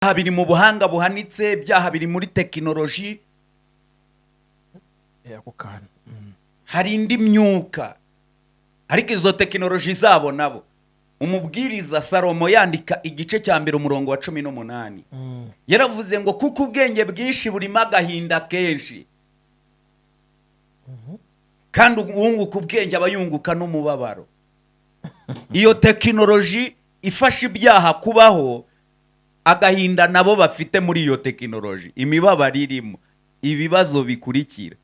Biri mu buhanga buhanitse, ibyaha biri muri tekinoloji. Ako kantu. Hari indi myuka, ariko izo tekinoloji zabo nabo. Umubwiriza Salomo yandika igice cya 1, umurongo wa 18, yaravuze ngo: "Kuko ubwenge bwinshi burimo agahinda kenshi, kandi uwunguka ubwenge aba yunguka n'umubabaro." Iyo tekinoloji ifasha ibyaha kubaho, agahinda nabo bafite muri iyo tekinoloji, imibabaro irimo, ibibazo bikurikira,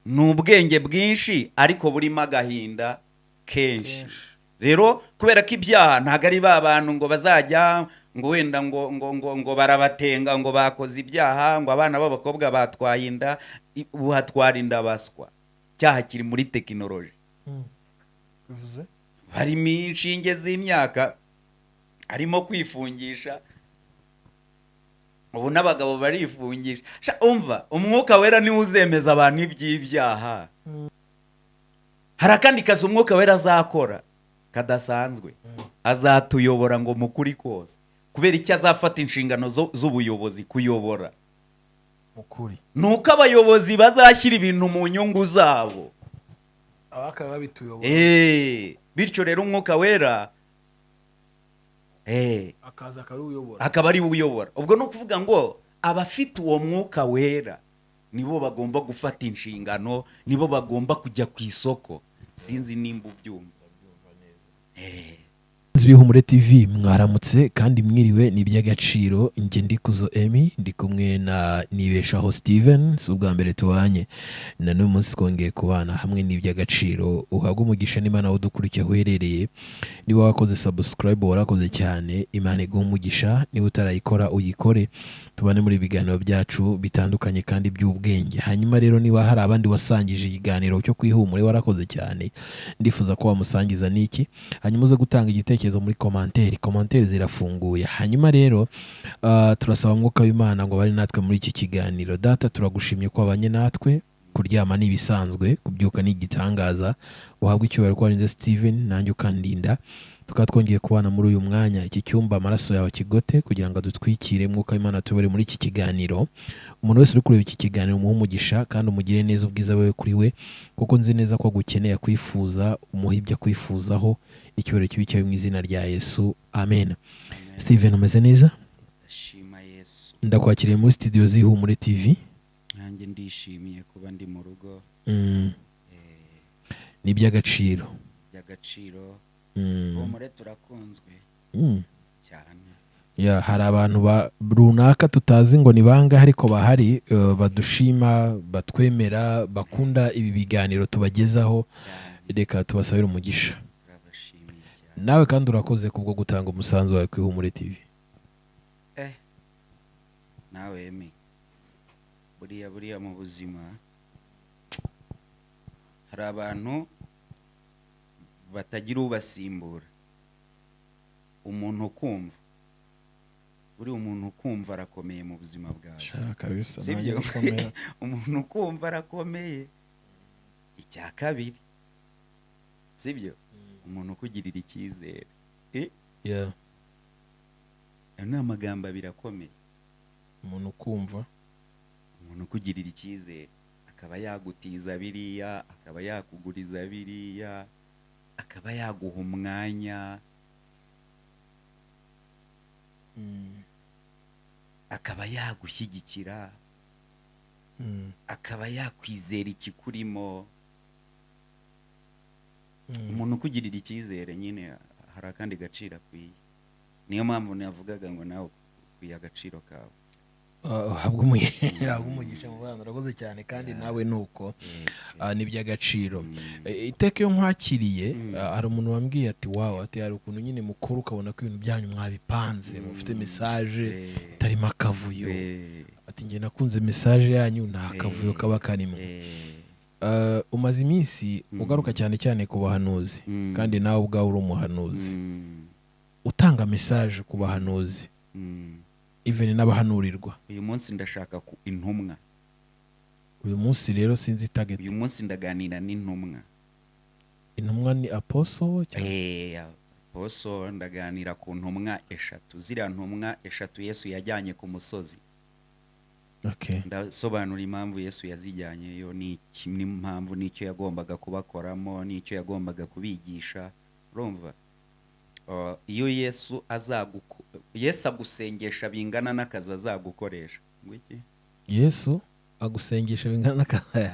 ni ubwenge bwinshi ariko burimo agahinda kenshi. Rero kubera ko ibyaha ntabwo ari ba bantu ngo bazajya ngo wenda ngo barabatenga ngo bakoze ibyaha, ngo abana b'abakobwa batwaye inda, uhatwara inda baswa. Icyaha kiri muri tekinoloji. Bivuze? Harimo inshinge z'imyaka, harimo kwifungisha, ubu n'abagabo barifungisha. Sha, umva, Umwuka Wera niwe uzemeza abantu iby'ibyaha. Hari akandi kazi Umwuka Wera azakora kadasanzwe: azatuyobora ngo mu kuri kose. Kubera icyo azafata inshingano z'ubuyobozi, kuyobora mu kuri? Ni uko abayobozi bazashyira ibintu mu nyungu zabo. Abakaba babituyobora. Bityo rero Umwuka Wera akaza akaba uyobora. Akaba ari we uyobora. Ubwo ni ukuvuga ngo abafite uwo Mwuka Wera nibo bagomba gufata inshingano, nibo bagomba kujya ku isoko. Sinzi nimba ubyumva. Bihumure TV, mwaramutse kandi mwiriwe, ni iby'agaciro. Njye ndi Kuzo Emi, ndi kumwe na Nibeshaho Steven. Si ubwa mbere tubanye, na n'uyu munsi twongeye kubana hamwe n'iby'agaciro. Uhabwe umugisha n'Imana udukurikiye aho uherereye. Niba wakoze subscribe, warakoze cyane, Imana iguhe umugisha. Niba utarayikora, uyikore, tubane muri ibiganiro byacu bitandukanye kandi by'ubwenge. Hanyuma rero, niba hari abandi wasangije ikiganiro cyo kwihumure, warakoze cyane, ndifuza ko wamusangiza n'iki. Hanyuma uze gutanga igitekerezo muri commentaire, commentaire zirafunguye. Hanyuma rero turasaba Mwuka w'Imana ngo abane natwe muri iki kiganiro. Data, turagushimye ko wabanye natwe. Kuryama ni ibisanzwe, kubyuka ni igitangaza. Uhabwe icyubahiro ko warinze Steven nanjye ukandinda, tukaba twongeye kubana muri uyu mwanya. Iki cyumba amaraso yawe kigote kugira ngo adutwikire. Mwuka w'Imana tubere muri iki kiganiro. Umuntu wese uri kureba iki kiganiro, umuhe umugisha kandi umugire neza, ubwiza bube kuri we, kuko nzi neza ko agukeneye, akwifuza. Umuhe ibyo akwifuzaho, icyubahiro kibe cyawe mu izina rya Yesu, amen. Steven, umeze neza? Ndashima Yesu. Ndakwakiriye muri studio z'Ihumure TV. Nanjye ndishimiye kuba ndi mu rugo. Ni iby'agaciro. By'agaciro. Humure turakunzwe cyane. Ya, hari abantu runaka tutazi ngo ni bangahe, ariko bahari, badushima, batwemera, bakunda ibi biganiro tubagezaho. Cyane. Reka tubasabire umugisha. Turabashimiye cyane. Nawe kandi urakoze kubwo gutanga umusanzu wawe ku Ihumure TV. Nawe Emi, buriya mu buzima hari abantu batagira ubasimbura. Umuntu ukumva, buriya umuntu ukumva arakomeye mu buzima bwawe. Kabisa. Sibyo? Umuntu ukumva arakomeye. Icya kabiri, sibyo, umuntu ukugirira icyizere. Ayo ni amagambo abiri akomeye. Umuntu ukumva. Umuntu ukugirira icyizere akaba yagutiza biriya, akaba yakuguriza biriya, akaba yaguha umwanya, akaba yagushyigikira, akaba yakwizera ikikurimo. Umuntu ukugirira icyizere nyine hari akandi gaciro akwiye. Niyo mpamvu navugaga ngo nawe ukwiye agaciro kawe. Uhabwe umugisha mu bana, urakoze cyane kandi nawe ni uko. Ni iby'agaciro. Iteka iyo nkwakiriye, hari umuntu wambwiye ati: "Wow," ati: "Hari ukuntu nyine mukora ukabona ko ibintu byanyu mwabipanze, mufite message itarimo akavuyo." Ati: "Njye nakunze message yanyu, nta kavuyo kaba karimo." Umaze iminsi ugaruka cyane cyane ku bahanuzi, kandi nawe ubwawe uri umuhanuzi, utanga message ku bahanuzi, even n'abahanurirwa. Uyu munsi ndashaka ku intumwa. Uyu munsi rero sinzi target. Uyu munsi ndaganira n'intumwa. Intumwa ni apostle cyangwa? Apostle, ndaganira ku ntumwa eshatu, ziriya ntumwa eshatu Yesu yajyanye ku musozi. Ndasobanura impamvu Yesu yazijyanyeyo n'iki, n'impamvu n'icyo yagombaga kubakoramo n'icyo yagombaga kubigisha. Urumva, iyo Yesu agusengesha bingana n'akazi azagukoresha. Ngo iki? Yesu agusengesha bingana n'akazi.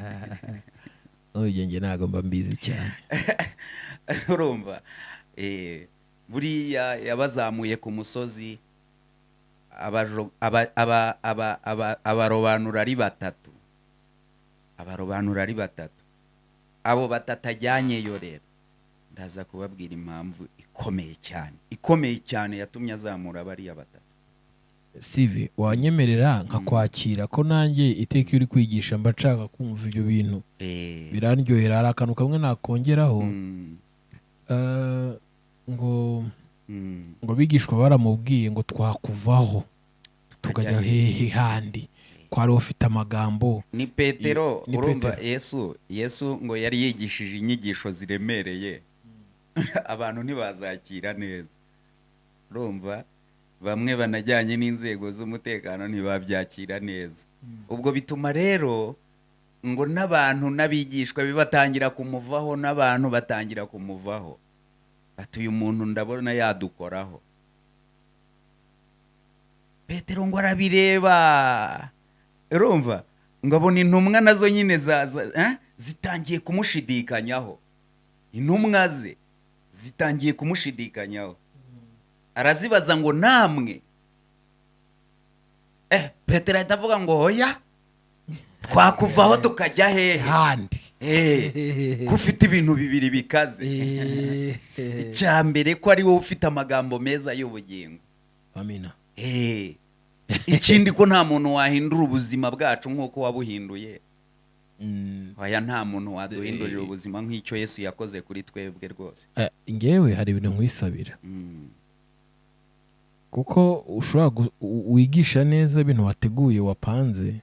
N'ubugenge ntabwo mba mbizi cyane. Urumva, buriya yabazamuye ku musozi, abarobanura ari batatu, abarobanura ari batatu. Abo batatu ajyanyeyo rero, ndaza kubabwira impamvu ikomeye cyane, ikomeye cyane yatumye azamura bariya batatu. Sive, wanyemerera nkakwakira ko nanjye iteka iyo uri kwigisha mba nshaka kumva ibyo bintu, birandyohera. Hari akantu kamwe nakongeraho. Ngo ngo abigishwa baramubwiye ngo twakuvaho tukajya hehe handi ko ari ufite amagambo? Ni Petero. Ni Urumva, Petero. Yesu ngo yari yigishije inyigisho ziremereye, abantu ntibazakira neza. Urumva, bamwe banajyanye n'inzego z'umutekano ntibabyakira neza. Ubwo bituma rero ngo n'abantu n'abigishwa batangira kumuvaho, n'abantu batangira kumuvaho, bati uyu muntu ndabona yadukoraho. Petero ngo arabireba, urumva, ngo abona intumwa nazo nyine zitangiye kumushidikanyaho, intumwa ze zitangiye kumushidikanyaho. Arazibaza ngo namwe? Petero ahita avuga ngo hoya, twakuvaho tukajya hehe handi? Ko ufite ibintu bibiri bikaze. Icya mbere, ko ari wowe ufite amagambo meza y'ubugingo. Amina. Ikindi, ko nta muntu wahindura ubuzima bwacu nk'uko wabuhinduye. Oya, nta muntu waduhindurira ubuzima nk'icyo Yesu yakoze kuri twebwe rwose. Ngewe hari ibintu nkwisabira, kuko ushobora wigisha neza ibintu wateguye, wapanze.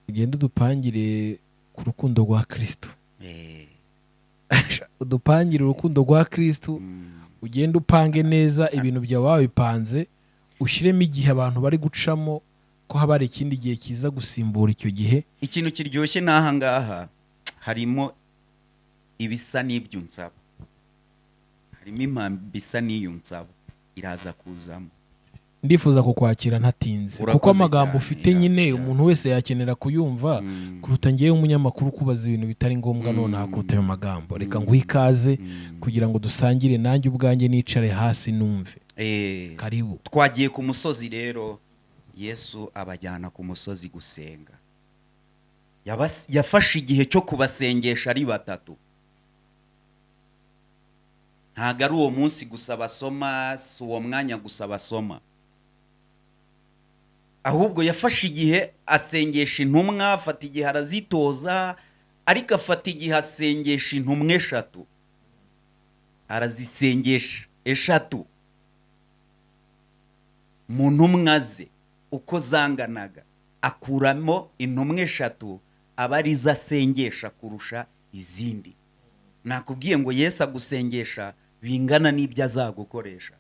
Ugende udupangire ku rukundo rwa Kristo. Udupangire urukundo rwa Kristo. Ugende upange neza ibintu byawe wabipanze, ushyiremo igihe abantu bari gucamo, ko haba hari ikindi gihe kiza gusimbura icyo gihe. Ikintu kiryoshye n'aha ngaha harimo ibisa n'ibyo unsaba, harimo impamvu isa n'iyo unsaba iraza kuzamo. Ndifuza kukwakira ntatinze, Urakoze kuko amagambo cyane, ufite nyine umuntu wese yakenera kuyumva kuruta ngewe umunyamakuru kubaza ibintu bitari ngombwa nonaha, kuruta ayo magambo. Reka nguhe ikaze kugira ngo dusangire, nanjye ubwanjye nicare hasi numve. Karibu. Twagiye ku musozi rero. Yesu abajyana ku musozi gusenga. Yafashe igihe cyo kubasengesha ari batatu. Ntabwo ari uwo munsi gusa basoma, si uwo mwanya gusa basoma, ahubwo yafashe igihe asengesha intumwa, afata igihe arazitoza, ariko afata igihe asengesha intumwa eshatu, arazisengesha eshatu mu ntumwa ze uko zanganaga, akuramo intumwa eshatu aba arizo asengesha kurusha izindi. Nakubwiye ngo Yesu agusengesha bingana n'ibyo azagukoresha,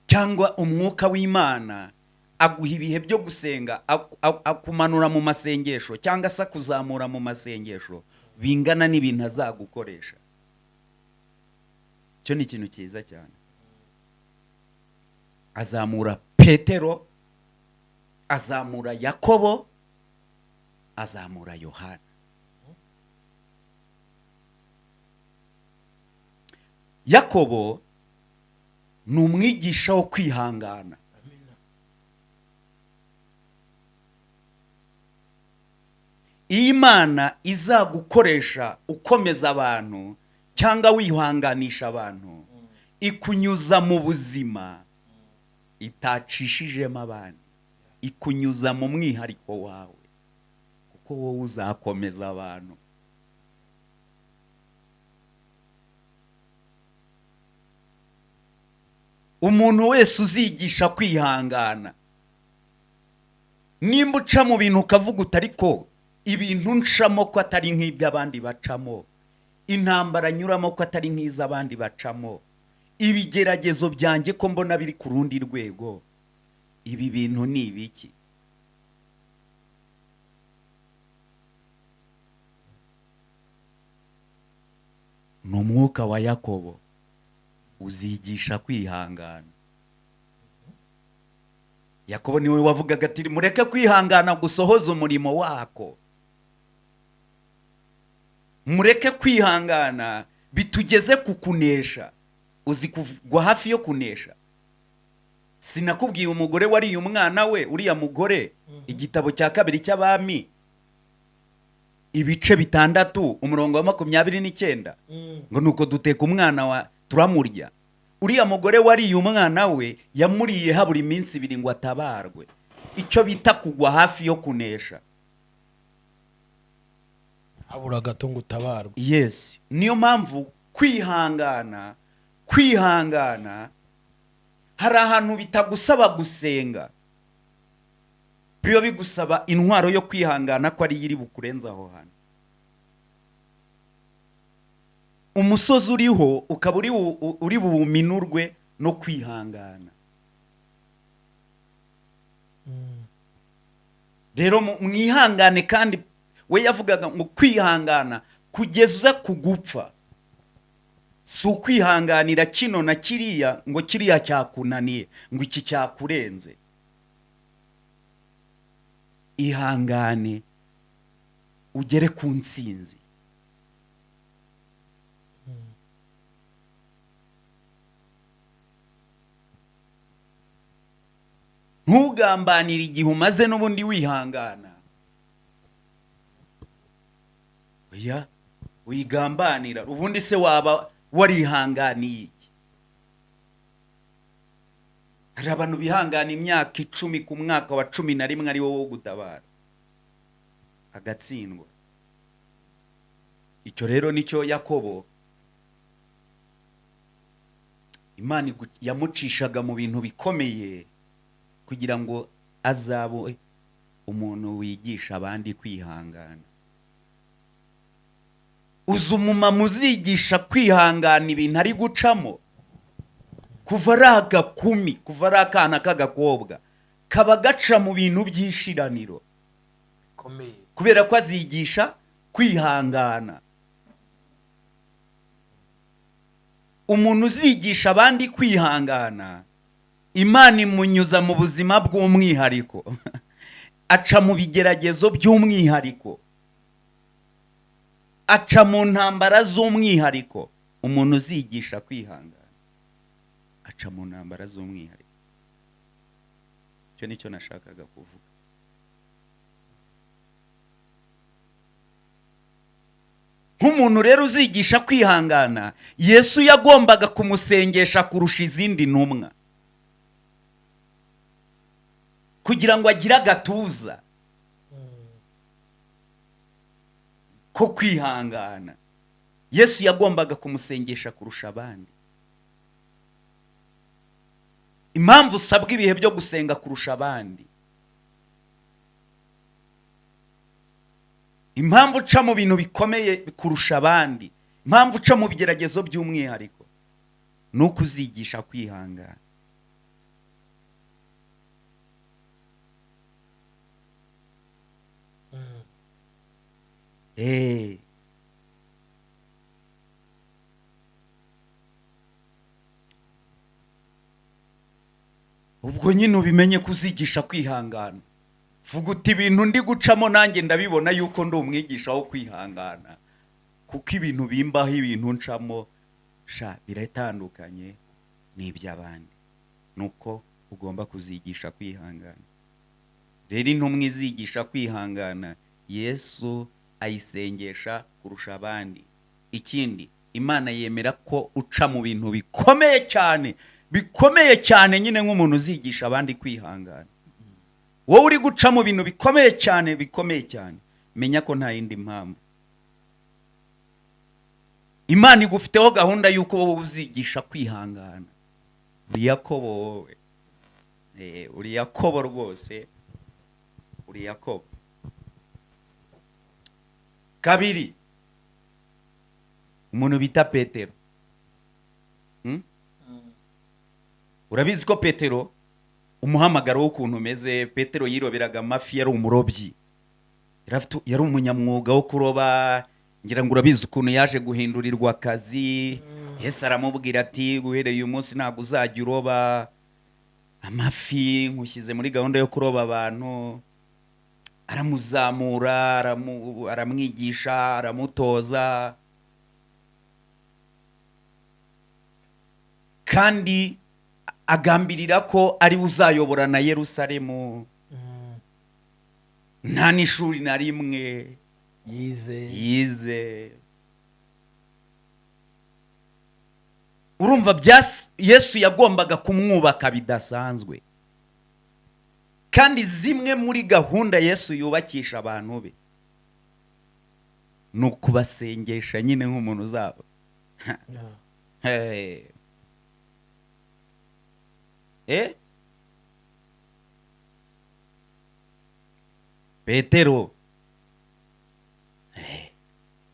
cyangwa umwuka w'Imana aguha ibihe byo gusenga, akumanura mu masengesho cyangwa se akuzamura mu masengesho bingana n'ibintu azagukoresha. Icyo ni ikintu cyiza cyane. Azamura Petero, azamura Yakobo, azamura Yohana. Yakobo ni umwigisha wo kwihangana. Iyo Imana izagukoresha ukomeza abantu cyangwa wihanganisha abantu, ikunyuza mu buzima itacishijemo abandi, ikunyuza mu mwihariko wawe, kuko wowe uzakomeza abantu. Umuntu wese uzigisha kwihangana, nimba uca mu bintu ukavuga uti ariko ibintu ncamo ko atari nk'iby'abandi bacamo, Intambara nyuramo ko atari nk'iz'abandi bacamo, ibigeragezo byanjye ko mbona biri ku rundi rwego, ibi bintu ni ibiki? Ni umwuka wa Yakobo uzigisha kwihangana. Yakobo niwe wavugaga ati mureke kwihangana gusohoza umurimo wako, mureke kwihangana bitugeze ku kunesha. Uzi kugwa hafi yo kunesha? Sinakubwiye umugore wariye umwana we, uriya mugore, igitabo cya kabiri cy'Abami ibice 6 umurongo wa 29, ngo nuko duteka umwana wa turamurya. Uriya mugore wariye umwana we yamuriye habura iminsi 2 ngo atabarwe. Icyo bita kugwa hafi yo kunesha, habura gato ngo utabarwe. Yes, niyo mpamvu kwihangana, kwihangana hari ahantu bitagusaba gusenga, biba bigusaba intwaro yo kwihangana ko ari iri bukurenza aho hantu. Umusozi uriho ukaba uri buminurwe no kwihangana. Rero mwihangane, kandi we yavugaga ngo kwihangana kugeza ku gupfa, si ukwihanganira kino na kiriya ngo kiriya cyakunaniye ngo iki cyakurenze. Ihangane ugere ku ntsinzi. Ntugambanire igihe umaze n'ubundi wihangana. Oya, wigambanira. Ubundi se waba warihanganiye iki? Hari abantu bihangana imyaka 10, ku mwaka wa 11 ari wo gutabara agatsindwa. Icyo rero nicyo Yakobo Imana yamucishaga mu bintu bikomeye kugira ngo azabe umuntu wigisha abandi kwihangana. Uzi umumama uzigisha kwihangana ibintu ari gucamo kuva ari agakumi, kuva ari akana k'agakobwa, kaba gaca mu bintu by'ishiraniro kubera ko azigisha kwihangana. Umuntu uzigisha abandi kwihangana, Imana imunyuza mu buzima bw'umwihariko, aca mu bigeragezo by'umwihariko, aca mu ntambara z'umwihariko. Umuntu uzigisha kwihangana aca mu ntambara z'umwihariko. Icyo nicyo nashakaga kuvuga. Nk'umuntu rero uzigisha kwihangana, Yesu yagombaga kumusengesha kurusha izindi ntumwa kugira ngo agire agatuza ko kwihangana. Yesu yagombaga kumusengesha kurusha abandi. Impamvu usabwa ibihe byo gusenga kurusha abandi, impamvu uca mu bintu bikomeye kurusha abandi, impamvu uca mu bigeragezo by'umwihariko, ni uko uzigisha kwihangana. Ubwo nyine ubimenye kuzigisha kwihangana. Vuga uti ibintu ndi gucamo nanjye ndabibona yuko ndi umwigisha wo kwihangana, kuko ibintu bimbaho, ibintu ncamo sha biratandukanye n'iby'abandi. Nuko ugomba kuzigisha kwihangana. Rero intumwa izigisha kwihangana, Yesu ayisengesha kurusha abandi. Ikindi, Imana yemera ko uca mu bintu bikomeye cyane, bikomeye cyane nyine nk'umuntu uzigisha abandi kwihangana. Wowe uri guca mu bintu bikomeye cyane, bikomeye cyane, menya ko nta yindi mpamvu. Imana igufiteho gahunda y'uko wowe uzigisha kwihangana. Uri Yakobo wowe. Uri Yakobo rwose, uri Yakobo. Kabiri, Umuntu bita Petero. Urabizi ko Petero, umuhamagaro w'ukuntu umeze, Petero yiroberaga amafi, yari umurobyi. Yari umunyamwuga wo kuroba. Ngira ngo urabizi ukuntu yaje guhindurirwa akazi. Yesu aramubwira ati: "Guhereye uyu munsi ntabwo uzajya uroba amafi, nkushyize muri gahunda yo kuroba abantu." Aramuzamura, aramwigisha, aramutoza, kandi agambirira ko ari we uzayobora na Yerusalemu. Nta n'ishuri na rimwe yize. Yize. Urumva, Yesu yagombaga kumwubaka bidasanzwe. Kandi zimwe muri gahunda Yesu yubakisha abantu be ni ukubasengesha nyine nk'umuntu uzaba. Hey. Eh? Petero.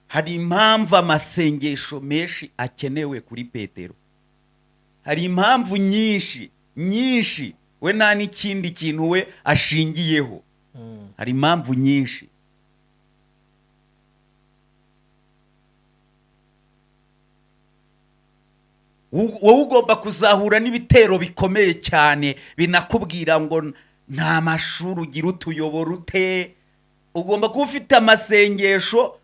Hari impamvu amasengesho menshi akenewe kuri Petero. Hari impamvu nyinshi nyinshi. We nta n'ikindi kintu we ashingiyeho. Hari impamvu nyinshi. Wowe ugomba kuzahura n'ibitero bikomeye cyane binakubwira ngo nta mashuri ugira, utuyobora ute? Ugomba kuba ufite amasengesho,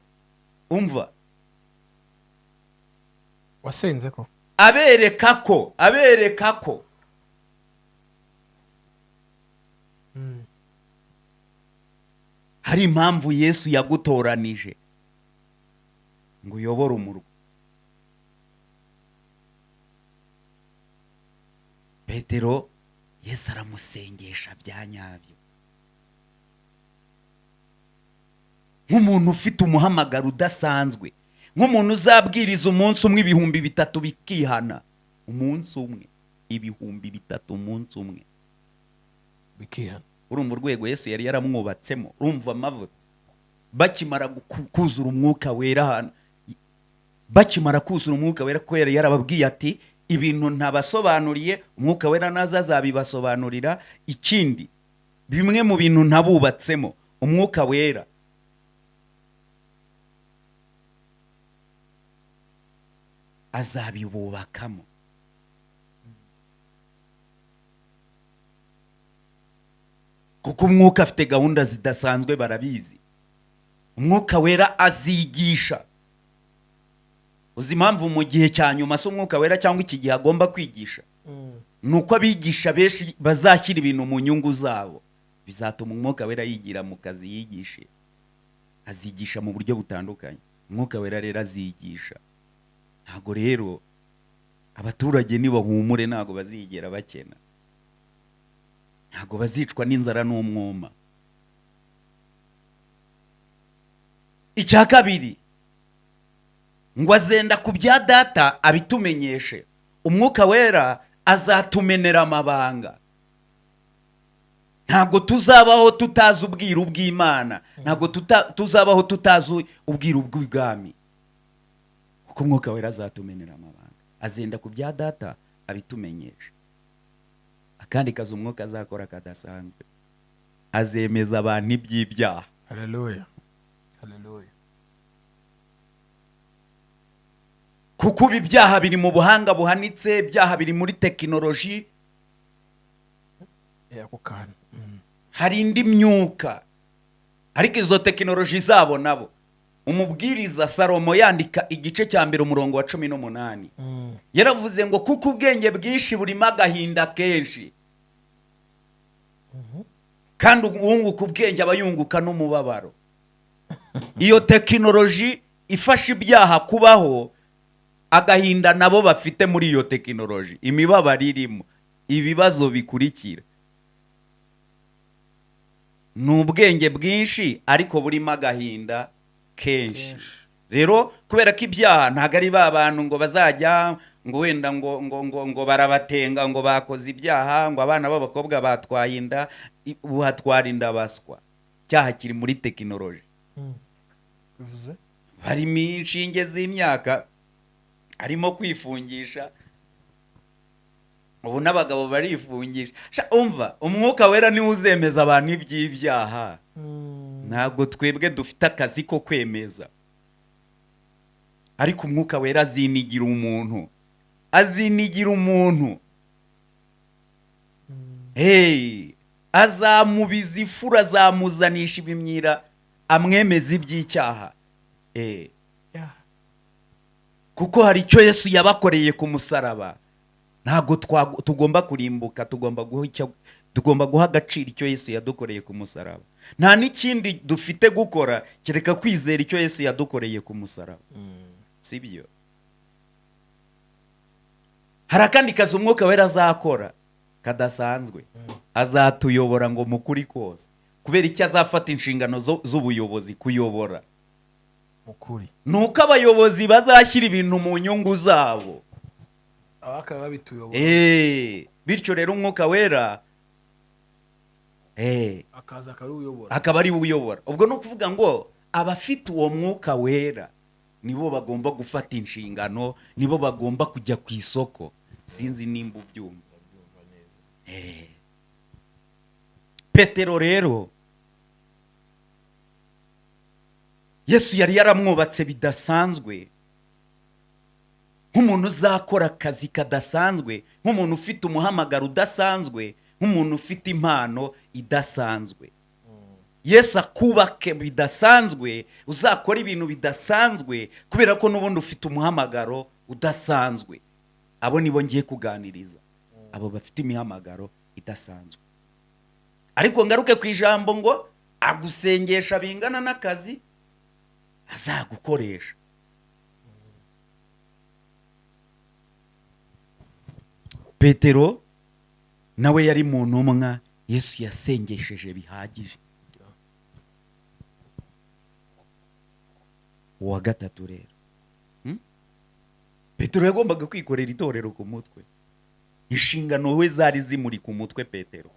umva, wasenze ko abereka ko hari impamvu Yesu yagutoranije ngo uyobore umurwa. Petero, Yesu aramusengesha bya nyabyo, nk'umuntu ufite umuhamagaro udasanzwe, nk'umuntu uzabwiriza umunsi umwe 3000 bikihana. Umunsi umwe 3000, umunsi umwe bikihana. Urumva urwego Yesu yari yaramwubatsemo? Urumva amavuta? Bakimara kuzura Umwuka Wera ahantu, bakimara kuzura Umwuka Wera, ko yari yarababwiye ati: "Ibintu ntabasobanuriye, Umwuka Wera naza azabibasobanurira. Ikindi, bimwe mu bintu ntabubatsemo, Umwuka Wera azabibubakamo." Kuko Umwuka afite gahunda zidasanzwe, barabizi. Umwuka Wera azigisha. Uzi impamvu mu gihe cya nyuma se Umwuka Wera cyangwa iki gihe agomba kwigisha? Ni uko abigisha benshi bazashyira ibintu mu nyungu zabo, bizatuma Umwuka Wera yigira mu kazi, yigishe. Azigisha mu buryo butandukanye. Umwuka Wera rero azigisha. Ntabwo rero abaturage nibahumure, ntabwo bazigera bakena, ntabwo bazicwa n'inzara n'umwuma. Icya kabiri, ngo azenda ku bya Data abitumenyeshe. Umwuka Wera azatumenera amabanga. Ntabwo tuzabaho tutazi ubwiru bw'Imana, ntabwo tuzabaho tutazi ubwiru bw'ubwami, kuko Umwuka Wera azatumenera amabanga. Azenda ku bya Data abitumenyeshe. Akandi kazi Umwuka azakora kadasanzwe, azemeza abantu iby'ibyaha. Haleluya, haleluya. Kuko ubu ibyaha biri mu buhanga buhanitse, ibyaha biri muri tekinoloji. Ako kantu. Hari indi myuka, ariko izo tekinoloji zabo nabo. Umubwiriza Salomo yandika igice cya 1 umurongo wa 18, yaravuze ngo: "Kuko ubwenge bwinshi burimo agahinda kenshi, kandi uwunguka ubwenge aba yunguka n'umubabaro." Iyo tekinoloji ifasha ibyaha kubaho, agahinda nabo bafite muri iyo tekinoloji, imibabaro irimo, ibibazo bikurikira, ni ubwenge bwinshi ariko burimo agahinda kenshi. Rero kubera ko ibyaha ntabwo ari ba bantu ngo bazajya ngo wenda ngo barabatenga ngo bakoze ibyaha, ngo abana b'abakobwa batwaye inda, uhatwara inda baswa. Icyaha kiri muri tekinoloji. Bivuze Harimo inshinge z'imyaka. Arimo kwifungisha. Ubu n'abagabo barifungisha. Sha, umva, Umwuka Wera niwe uzemeza abantu iby'ibyaha. Ntabwo twebwe dufite akazi ko kwemeza, ariko Umwuka Wera azinigira umuntu, azinigira umuntu. Hey, azamubiza ifuro, azamuzanisha ibimyira, amwemeza iby'icyaha. Kuko hari icyo Yesu yabakoreye ku musaraba. Ntabwo tugomba kurimbuka, tugomba guha agaciro icyo Yesu yadukoreye ku musaraba. Nta n'ikindi dufite gukora kereka kwizera icyo Yesu yadukoreye ku musaraba, sibyo? Hari akandi kazi Umwuka Wera azakora kadasanzwe: azatuyobora ngo mu kuri kose. Kubera icyo azafata inshingano z'ubuyobozi, kuyobora Mu kuri. Ni uko abayobozi bazashyira ibintu mu nyungu zabo, abakaba babituyobora. Bityo rero Umwuka Wera akaza akaba uyobora. Akaba ari we uyobora. Ubwo ni ukuvuga ngo abafite uwo Mwuka Wera nibo bagomba gufata inshingano, nibo bagomba kujya ku isoko. Sinzi nimba ubyumva. Petero rero, Yesu yari yaramwubatse bidasanzwe nk'umuntu uzakora akazi kadasanzwe, nk'umuntu ufite umuhamagaro udasanzwe, nk'umuntu ufite impano idasanzwe. Yesu akubake bidasanzwe, uzakora ibintu bidasanzwe, kubera ko n'ubundi ufite umuhamagaro udasanzwe. Abo nibo ngiye kuganiriza, abo bafite imihamagaro idasanzwe. Ariko ngaruke ku ijambo ngo agusengesha bingana n'akazi azagukoresha. Petero nawe yari mu ntumwa Yesu yasengesheje bihagije. Uwa gatatu rero, Petero yagombaga kwikorera itorero ku mutwe. Inshingano we zari zimuri ku mutwe. Petero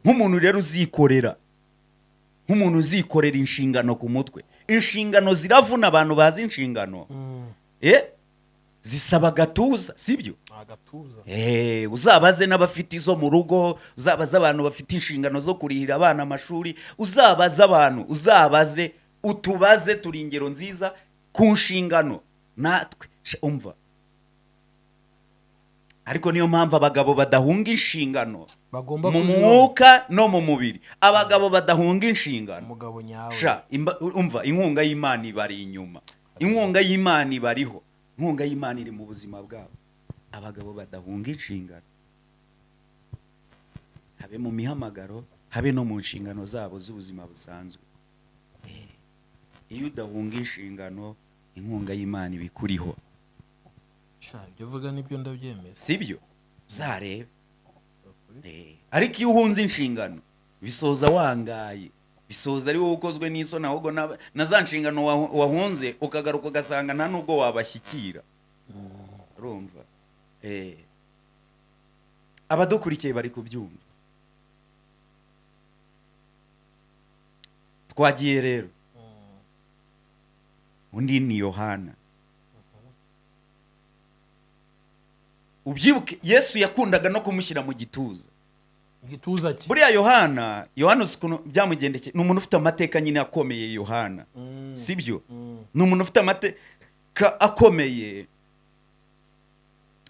nk'umuntu rero uzikorera, nk'umuntu uzikorera inshingano ku mutwe, inshingano ziravuna. Abantu bazi inshingano, zisaba agatuza, sibyo? Agatuza. Uzabaze n'abafite izo mu rugo, uzabaze abantu bafite inshingano zo kurihira abana amashuri, uzabaze abantu, uzabaze, utubaze, turi ingero nziza ku nshingano natwe. Umva, ariko niyo mpamvu abagabo badahunga inshingano bagomba mu kuzibamo. mwuka no mu mubiri. Abagabo badahunga inshingano, Umugabo nyawe. Sha, umva, inkunga y'Imana ibari inyuma, inkunga y'Imana ibariho, inkunga y'Imana iri mu buzima bwabo. Abagabo badahunga inshingano, habe mu mihamagaro, habe no mu nshingano zabo z'ubuzima busanzwe. Iyo udahunga inshingano, inkunga y'Imana iba ikuriho. Sha, ibyo uvuga nibyo, ndabyemeza. Sibyo? Uzarebe. Ariko iyo uhunze inshingano, bisoza wangaye, bisoza ari wowe ukozwe n'isoni, ahubwo na za nshingano wahunze ukagaruka ugasanga nta nubwo wabashyikira. Urumva? Abadukurikiye bari kubyumva. Twagiye rero, undi ni Yohana. Ubyibuke, Yesu yakundaga no kumushyira mu gituza. Igituza cye. Buriya Yohana uzi ukuntu byamugendekeye? Ni umuntu ufite amateka nyine akomeye, Yohana, sibyo? Ni umuntu ufite amateka akomeye.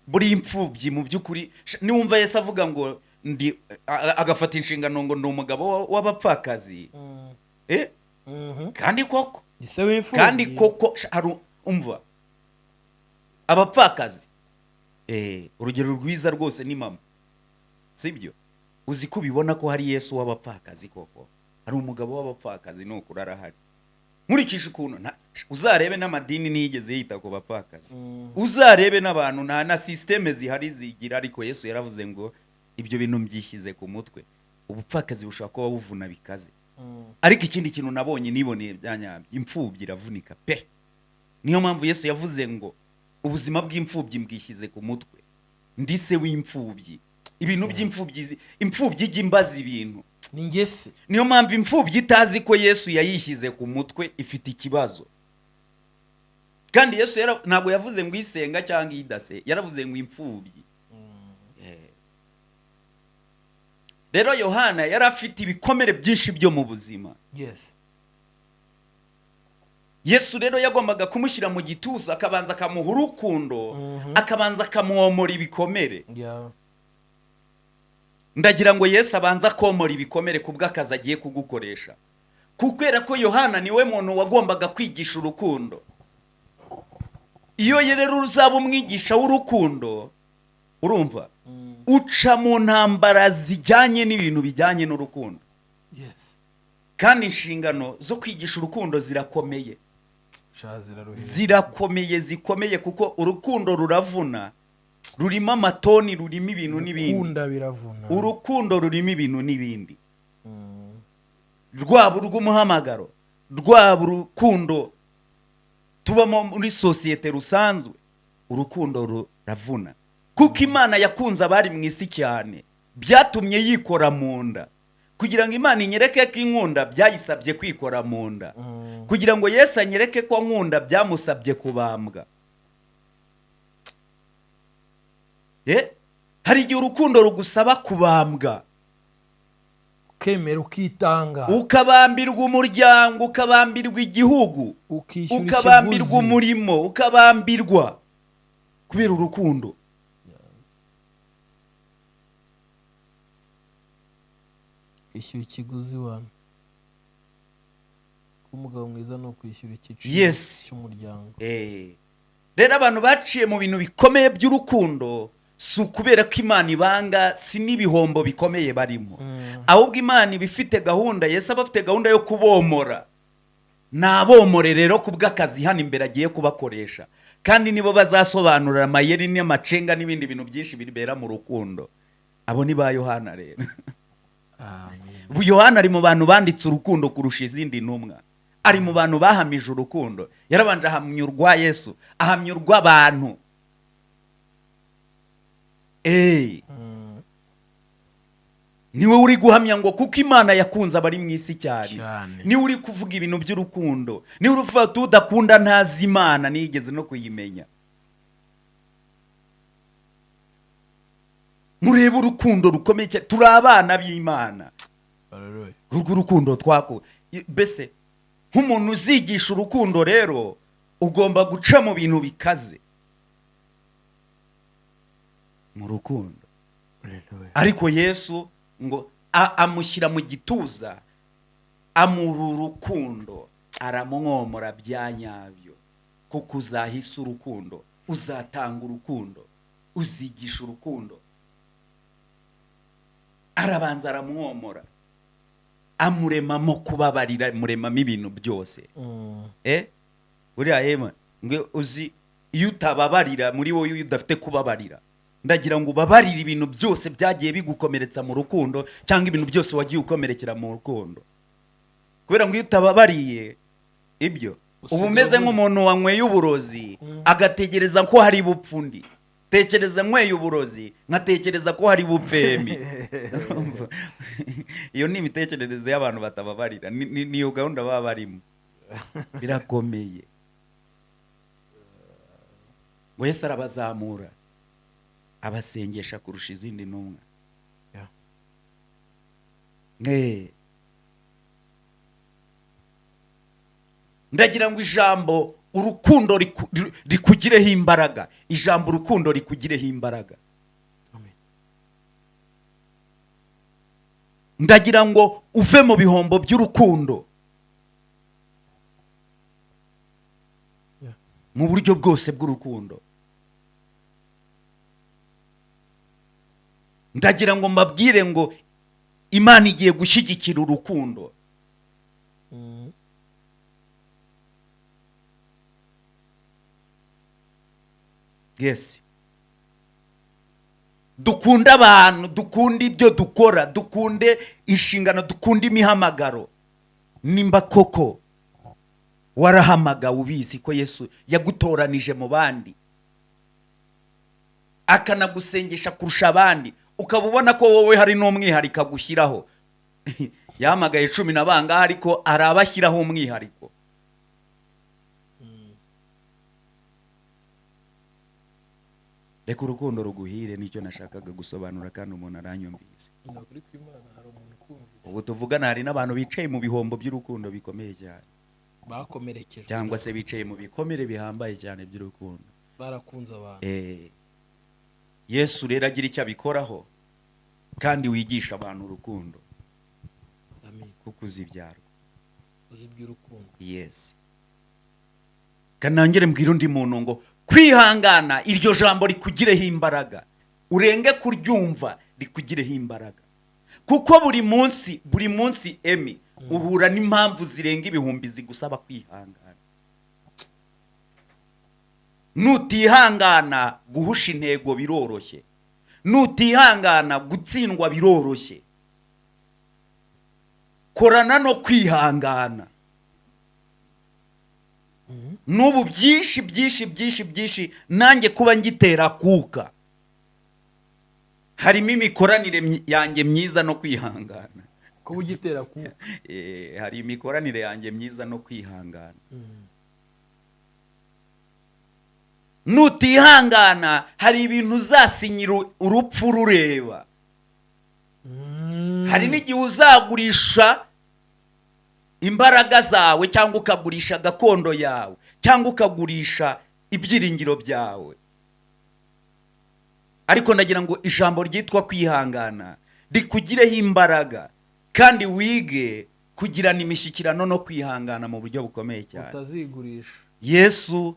Buriya imfubyi mu by'ukuri, niwumva Yesu avuga ngo ndi agafata inshingano ngo ndi umugabo w'abapfakazi, kandi koko Ise w'imfubyi. Kandi koko, hari umva, abapfakazi, urugero rwiza rwose ni mama, sibyo? Uzi ko ubibona ko hari Yesu w'abapfakazi koko, hari umugabo w'abapfakazi, ni ukuri arahari. Nkurikije ukuntu uzarebe n'amadini ntiyigeze yita ku bapfakazi, uzarebe n'abantu, nta na sisiteme zihari zigira. Ariko Yesu yaravuze ngo ibyo bintu mbyishyize ku mutwe. Ubupfakazi bushobora kuba buvuna bikaze, ariko ikindi kintu nabonye, niboneye bya nyabyo, imfubyi iravunika pe. Niyo mpamvu Yesu yavuze ngo ubuzima bw'imfubyi mbwishyize ku mutwe, ndi se w'imfubyi. Ibintu by'imfubyi, imfubyi ijya imbaza ibintu. Ni ngese. Niyo mpamvu imfubyi itazi ko Yesu yayishyize ku mutwe ifite ikibazo. Kandi Yesu ntabwo yavuze ngo isenga cyangwa idase, yaravuze ngo imfubyi. Rero Yohana yari afite ibikomere byinshi byo mu buzima. Yesu rero yagombaga kumushyira mu gituza, akabanza akamuha urukundo, akabanza akamwomora ibikomere. Ndagira ngo Yesu abanze akomora ibikomere ku bw'akazi agiye kugukoresha, kubera ko Yohana niwe muntu wagombaga kwigisha urukundo. Iyo rero uzaba umwigisha w'urukundo, urumva uca mu ntambara zijyanye n'ibintu bijyanye n'urukundo. Kandi inshingano zo kwigisha urukundo zirakomeye. Sha, ziraruhira. Zirakomeye, zikomeye, kuko urukundo ruravuna, rurimo amatoni, rurimo ibintu n'ibindi. Gukunda biravuna. Urukundo rurimo ibintu n'ibindi, rwaba urw'umuhamagaro, rwaba urukundo tubamo muri sosiyete rusanzwe. Urukundo ruravuna, kuko Imana yakunze abari mu isi cyane, byatumye yikora mu nda. Kugira ngo Imana inyereke ko inkunda, byayisabye kwikora mu nda. Kugira ngo Yesu anyereke ko nkunda, byamusabye kubambwa. Hari igihe urukundo rugusaba kubambwa. Ukemera, ukitanga. Ukabambirwa umuryango, ukabambirwa igihugu, ukishyura ukabambirwa ikiguzi. umurimo, ukabambirwa kubera urukundo. Kwishyura ikiguzi wana. Kuba umugabo mwiza ni ukwishyura igiciro cy'umuryango. Rero abantu baciye mu bintu bikomeye by'urukundo, si ukubera ko Imana ibanga, si n'ibihombo bikomeye barimo, ahubwo Imana iba ifite gahunda. Yesu aba afite gahunda yo kubomora. Nabomore rero ku bw'akazi hano imbere agiye kubakoresha, kandi nibo bazasobanurira amayeri n'amacenga n'ibindi bintu byinshi bibera mu rukundo. Abo ni ba Yohana rero. Amen. Yohana ari mu bantu banditse urukundo kurusha izindi ntumwa, ari mu bantu bahamije urukundo. Yarabanje ahamya urwa Yesu, ahamya urw'abantu. Niwe uri guhamya ngo kuko Imana yakunze abari mu isi cyane. Cyane. Niwe uri kuvuga ibintu by'urukundo, niwe uri kuvuga ati udakunda ntazi Imana, ntiyigeze no kuyimenya. Murebe urukundo rukomeye cyane, turi abana b'Imana. Hallelujah. Urwo urukundo twako mbese nk'umuntu uzigisha urukundo rero, ugomba guca mu bintu bikaze mu rukundo. Hallelujah. Ariko Yesu ngo amushyira mu gituza, amura urukundo, aramwomora bya nyabyo, kuko uzahisa urukundo, uzatanga urukundo, uzigisha urukundo. Arabanza aramwomora, amuremamo kubabarira, amuremamo ibintu byose. Buriya yema ngo uzi iyo utababarira muri wowe, iyo udafite kubabarira, ndagira ngo ubabarire ibintu byose byagiye bigukomeretsa mu rukundo, cyangwa ibintu byose wagiye ukomerekera mu rukundo, kubera ngo iyo utababariye ibyo, uba Usigaye umeze nk'umuntu wanyweye uburozi, agategereza ko hari bupfe undi. Tekereza nyweye uburozi, nkatekereza ko hari bupfemi. Iyo ni imitekerereze y'abantu batababarira. Niyo gahunda baba barimo, birakomeye. Ngo Yesu arabazamura, abasengesha kurusha izindi ntumwa. Ndagira ngo ijambo urukundo rikugireho imbaraga, ijambo urukundo rikugireho imbaraga. Amen. Ndagira ngo uve mu bihombo by'urukundo mu buryo bwose bw'urukundo. Ndagira ngo mbabwire ngo Imana igiye gushyigikira urukundo. Yes. Dukunde abantu, dukunde ibyo dukora, dukunde inshingano, dukunde imihamagaro. Nimba koko warahamagawe, ubizi ko Yesu yagutoranije mu bandi, akanagusengesha kurusha abandi, ukaba ubona ko wowe hari n'umwihariko agushyiraho. Yahamagaye 10 na bangahe, ariko arabashyiraho umwihariko. Reka urukundo ruguhire, nicyo nashakaga gusobanura, kandi umuntu aranyumvise. Ni ukuri kw'Imana, hari umuntu ukumvise. Ubu tuvugana hari n'abantu bicaye mu bihombo by'urukundo bikomeye cyane, bakomerekejwe, cyangwa se bicaye mu bikomere bihambaye cyane by'urukundo. Barakunze abantu. Yesu rero agira icyo abikoraho, kandi wigisha abantu urukundo, Amen. kuko uzi ibyarwo. Uzi iby'urukundo. Yes. Kanangire mbwira undi muntu ngo kwihangana, iryo jambo rikugireho imbaraga, urenge kuryumva, rikugireho imbaraga, kuko buri munsi, buri munsi, Emi, uhura n'impamvu zirenga ibihumbi zigusaba kwihangana. Nutihangana, guhusha intego biroroshye. Nutihangana, gutsindwa biroroshye. Korana no kwihangana. N'ubu byinshi, byinshi, byinshi, byinshi, nanjye kuba ngitera kuka, harimo imikoranire yanjye myiza no kwihangana. Kuba ugitera kuka. Hari imikoranire yanjye myiza no kwihangana. Nutihangana, hari ibintu uzasinyira urupfu rureba. Hari n'igihe uzagurisha imbaraga zawe, cyangwa ukagurisha gakondo yawe, cyangwa ukagurisha ibyiringiro byawe. Ariko ndagira ngo ijambo ryitwa kwihangana rikugireho imbaraga, kandi wige kugirana imishyikirano no kwihangana mu buryo bukomeye cyane. Utazigurisha. Yesu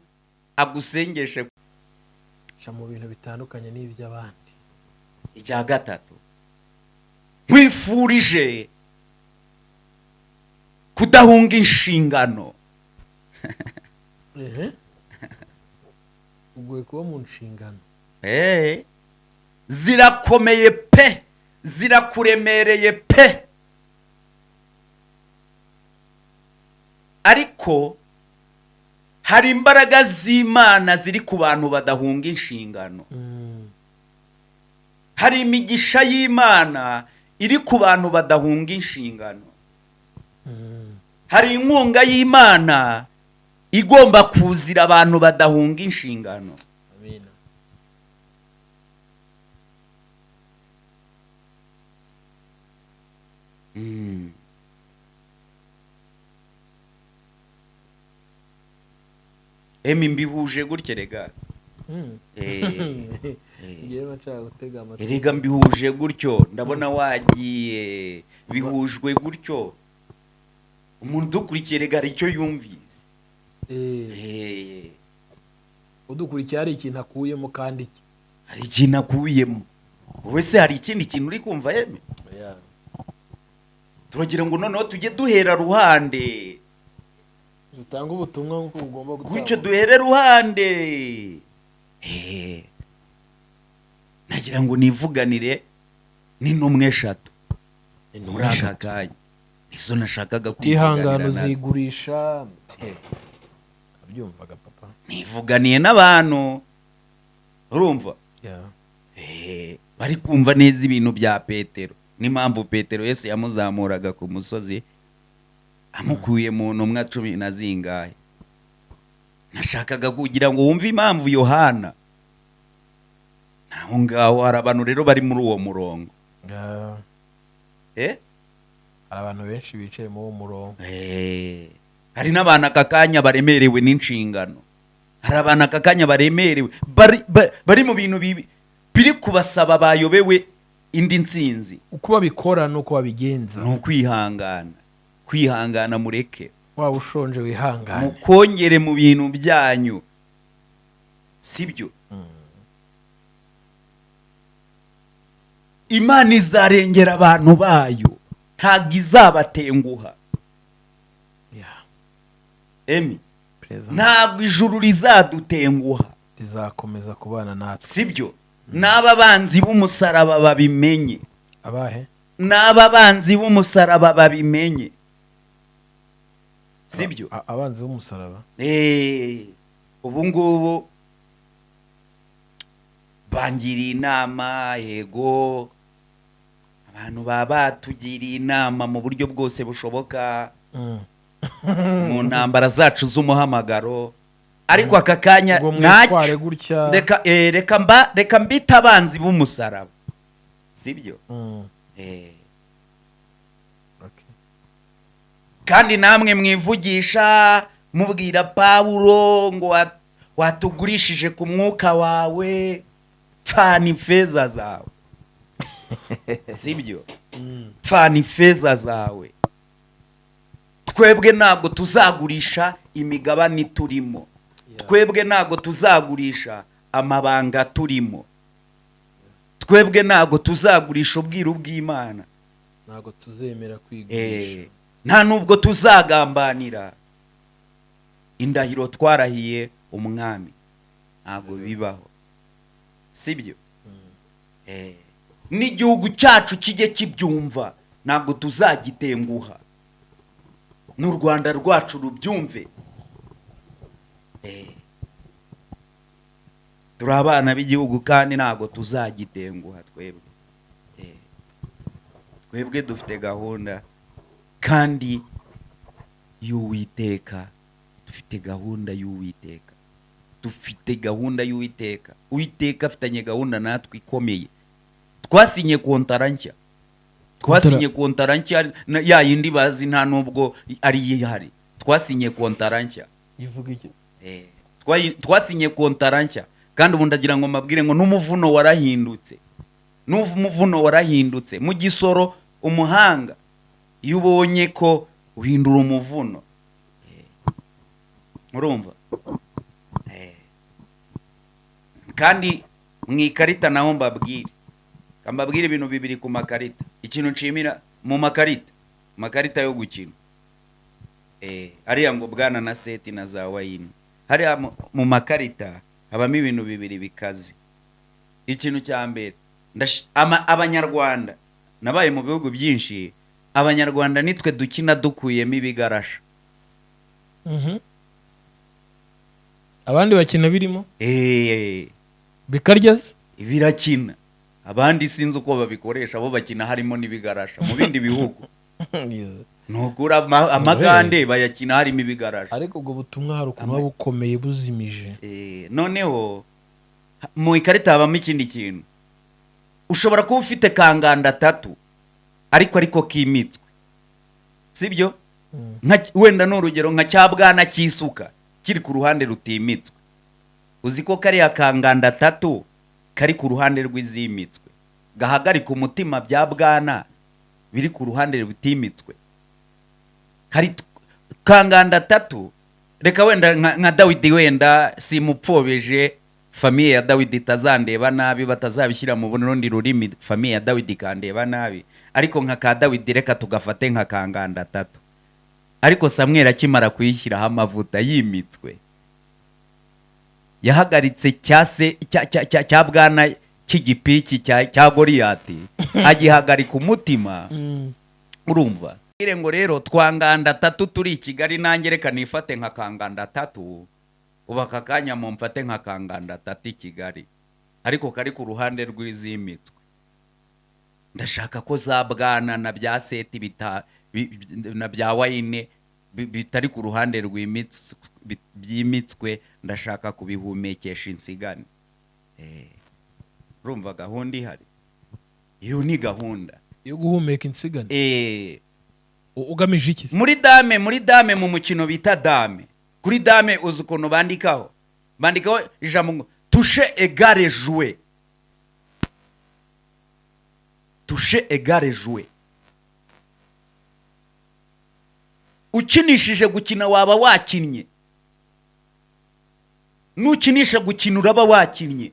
agusengeshe. Ca mu bintu bitandukanye n'iby'abandi. Icya gatatu, nkwifurije kudahunga inshingano. Ehe, ugoye kuba mu nshingano. Zirakomeye pe, zirakuremereye pe, ariko hari imbaraga z'Imana ziri ku bantu badahunga inshingano. Hari imigisha y'Imana iri ku bantu badahunga inshingano. Hari inkunga y'Imana igomba kuzira abantu badahunga inshingano. Amina. Emi, mbihuje gutya rega. Ngewe nshaka gutega amatwi. Erega mbihuje gutyo, ndabona wagiye, bihujwe gutyo. Umuntu udukurikiye rega hari icyo yumvise. Udukurikiye hari ikintu akuyemo, kandi iki Hari ikintu akuyemo. Wowe se hari ikindi kintu uri kumva, yeme? Turagira ngo noneho tujye duhera ruhande. Dutanga ubutumwa nk'uko bugomba Gutyo. gutangwa. Duhere ruhande. Nagira ngo nivuganire n'intumwa eshatu muri aka kanya, izo nashakaga Utihangana kwivuganira nazo. uzigurisha. Abyumvaga papa. Nivuganiye n'abantu, urumva? Bari kumva neza ibintu bya Petero, n'impamvu Petero Yesu yamuzamuraga ku musozi amukuye mu ntumwa cumi na zingahe. Nashakaga kugira ngo wumve impamvu Yohana. Aho ngaho hari abantu rero bari muri uwo murongo. Hari abantu benshi bicaye muri uwo murongo. Hari n'abantu aka kanya baremerewe n'inshingano. Hari abantu aka kanya baremerewe, bari mu bintu bibi biri kubasaba, bayobewe indi nsinzi. Uko babikora n'uko babigenza. Ni ukwihangana, kwihangana, mureke. Waba ushonje, wihangane. Mukongere mu bintu byanyu, sibyo? Imana izarengera abantu bayo, ntabwo izabatenguha. Emi, Perezida. ntabwo ijuru rizadutenguha. Rizakomeza kubana natwe. Sibyo? N'aba banzi b'umusaraba babimenye. Abahe? N'aba banzi b'umusaraba babimenye, sibyo? Abanzi b'umusaraba. Ubu ngubu bangiriye inama, yego, abantu baba batugiriye inama mu buryo bwose bushoboka mu ntambara zacu z'umuhamagaro. Ariko aka kanya Ngo mwitware ntacyo. gutya. Reka mbite abanzi b'umusaraba, sibyo? Kandi namwe mwivugisha mubwira Pawulo ngo watugurishije ku mwuka wawe, pfana ifeza zawe, sibyo? Pfana ifeza zawe. Twebwe ntabwo tuzagurisha imigabane turimo. Twebwe ntabwo tuzagurisha amabanga turimo. Twebwe ntabwo tuzagurisha ubwiru bw'Imana. Ntabwo tuzemera kwigurisha. Nta nubwo tuzagambanira indahiro twarahiye umwami. Ntabwo bibaho, sibyo? N'igihugu cyacu kijye kibyumva, ntabwo tuzagitenguha, n'u Rwanda rwacu rubyumve. Turi abana b'igihugu kandi ntabwo tuzagitenguha twebwe. Twebwe dufite gahunda kandi y'Uwiteka. Dufite gahunda y'Uwiteka, dufite gahunda y'Uwiteka. Uwiteka afitanye gahunda natwe ikomeye. Twasinye kontara nshya, twasinye kontara nshya ya yindi bazi nta nubwo ari ihari. Twasinye kontara nshya. Ivuga iki? Twasinye kontara nshya, kandi ubu ndagira ngo mbabwire ngo n'umuvuno warahindutse, n'umuvuno warahindutse. Mu gisoro, umuhanga iyo ubonye ko uhindura umuvuno. Urumva? Kandi mu ikarita naho mbabwire ibintu bibiri ku makarita. Ikintu nshimira mu makarita, makarita yo gukina, ariya ngo bwana na seti na za wayini, hariya mu makarita habamo ibintu bibiri bikaze. Ikintu cya mbere, abanyarwanda, nabaye mu bihugu byinshi, abanyarwanda nitwe dukina dukuyemo ibigarasha. Abandi bakina birimo. Bikarya se? Birakina. Abandi sinzi uko babikoresha, bo bakina harimo n'ibigarasha. Mu bindi bihugu nukura amagande bayakina harimo ibigarasha. Ariko ubwo butumwa hari ukuntu buba bukomeye buzimije. Noneho mu ikarita habamo ikindi kintu. Ushobora kuba ufite kanganda atatu ariko kimitswe, sibyo? Wenda ni urugero nka cya bwana cy'isuka kiri ku ruhande rutimitswe. Uzi ko kariya kanganda atatu kari ku ruhande rw'izimitswe gahagarika umutima bya bwana biri ku ruhande rutimitswe? Hari kanganda atatu. Reka wenda nka Dawidi, wenda simupfobeje, famille ya Dawidi itazandeba nabi, batazabishyira mu rundi rurimi, famille ya Dawidi ikandeba nabi, ariko nka ka Dawidi reka tugafate nka kanganda atatu. Ariko Samweli akimara kuyishyiraho amavuta yimitswe, yahagaritse cya se cya bwana cy'igipiki cya Goriyati, agihagarika umutima. Urumva? Mbwire ngo rero twanganda atatu turi i Kigali, nanjye reka nifate nka kanganda atatu. Ubu aka kanya mumfate nka kanganda atatu i Kigali, ariko kari ku ruhande rw'izimitswe. Ndashaka ko za bwana na bya seti na bya wayine bitari ku ruhande byimitswe, ndashaka kubihumekesha insigane. Urumva gahunda ihari? Iyo ni gahunda. Yo guhumeka insigane. Ugamije iki se? Muri dame, mu mukino bita dame, kuri dame uzi ukuntu bandikaho? Bandikaho ijambo ngo "toucher égale jouer", "toucher égale jouer". Ukinishije gukina waba wakinnye. Nukinisha gukina uraba wakinnye.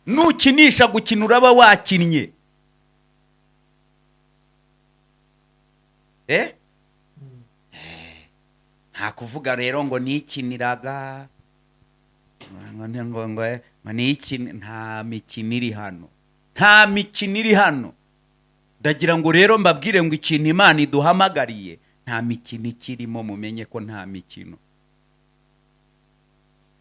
Nukinisha gukina uraba wakinnye. Nta kuvuga rero ngo nikiniraga, ngo nikine. Nta mikino iri hano, nta mikino iri hano. Ndagira ngo rero mbabwire ngo ikintu Imana iduhamagariye, nta mikino ikirimo. Mumenye ko nta mikino.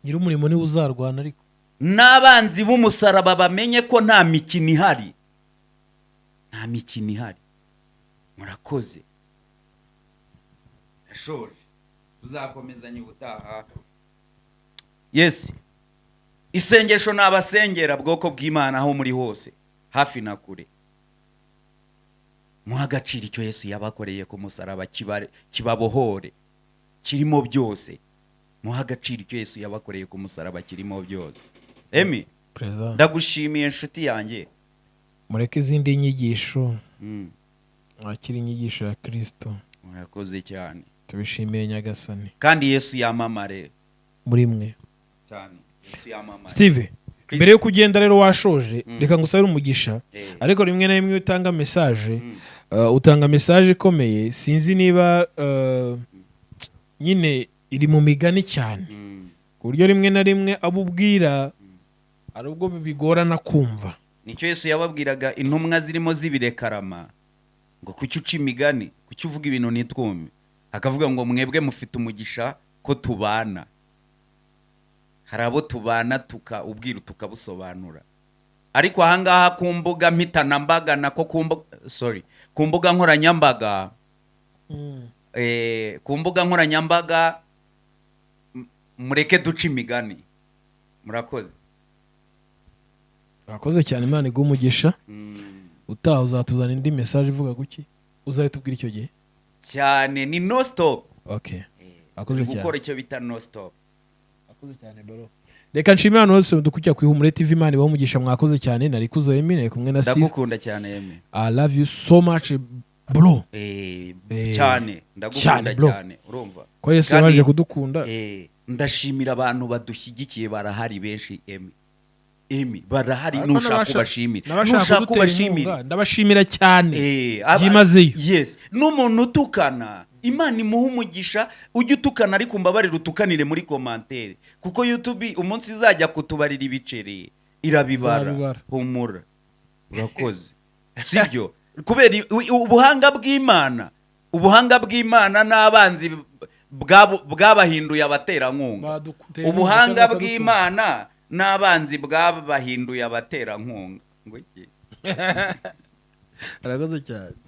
Nyir'umurimo niwe uzarwana ariko. N'abanzi b'umusaraba bamenye ko nta mikino ihari, nta mikino ihari. Murakoze, ndashoje. Tuzakomezanya ubutaha. Yes, isengesho ni abasengera bwoko bw'Imana, aho muri hose, hafi na kure, muhe agaciro icyo Yesu yabakoreye ku musaraba, kibabohore, kirimo byose. Muhe agaciro icyo Yesu yabakoreye ku musaraba, kirimo byose. Emi. Perezida. Ndagushimiye, inshuti yanjye. Mureke izindi nyigisho, mwakire inyigisho ya Kirisito. Murakoze cyane. Tubishimiye Nyagasani. Kandi Yesu yamamare muri mwe. Cyane, Yesu yamamare. Steve, mbere yo kugenda rero, washoje, reka ngusabire umugisha. Ariko rimwe na rimwe iyo utanga message, utanga message ikomeye. Sinzi niba nyine iri mu migani cyane, ku buryo rimwe na rimwe abo ubwira hari ubwo bigorana kumva. Nicyo Yesu yababwiraga intumwa zirimo zibirekarama, ngo kuki uca imigani, kuki uvuga ibintu ntitwumve? Akavuga ngo mwebwe mufite umugisha ko tubana. Hari abo tubana tuka ubwiru tukabusobanura, ariko ahangaha ku mbuga mpitanambaga, nako ku mbuga, sorry, ku mbuga nkoranyambaga, ku mbuga nkoranyambaga, mureke duce imigani. Murakoze. Murakoze cyane, Imana iguhe umugisha. Utaha uzatuzana indi message ivuga guki? Uzahita ubwira icyo gihe. Cyane, ni no stop. Okay, Murakoze Turi cyane. gukora icyo bita no stop. Murakoze cyane, bro. Reka nshimire abantu bose dukurikira ku Ihumure TV. Imana ibahe umugisha, mwakoze cyane. Nari Kuzo Emi, nari kumwe na Steve. Ndagukunda cyane, Emi. I love you so much, bro. Cyane, ndagukunda. Cyane, bro. Cyane, urumva. Ko Yesu yabanje kudukunda. Ndashimira abantu badushyigikiye, barahari benshi, Emi. Emi, barahari. Ariko Nushaka ubashimire, n'abashaka nushaka kudutera ubashimire. inkunga, ndabashimira cyane byimazeyo. Yes, n'umuntu utukana, Imana imuha umugisha. Ujye utukana, ariko umbabarire utukanire muri commentaire, kuko YouTube umunsi izajya kutubarira ibiceri irabibara. Izabibara. Humura, urakoze. Sibyo? Kubera ubuhanga bw'Imana, ubuhanga bw'Imana n'abanzi bwabahinduye abaterankunga. Badutera inkunga Ubuhanga cyangwa bakadutuka. bw'Imana n'abanzi bwabahinduye abaterankunga. Ngo iki? Arakoze cyane.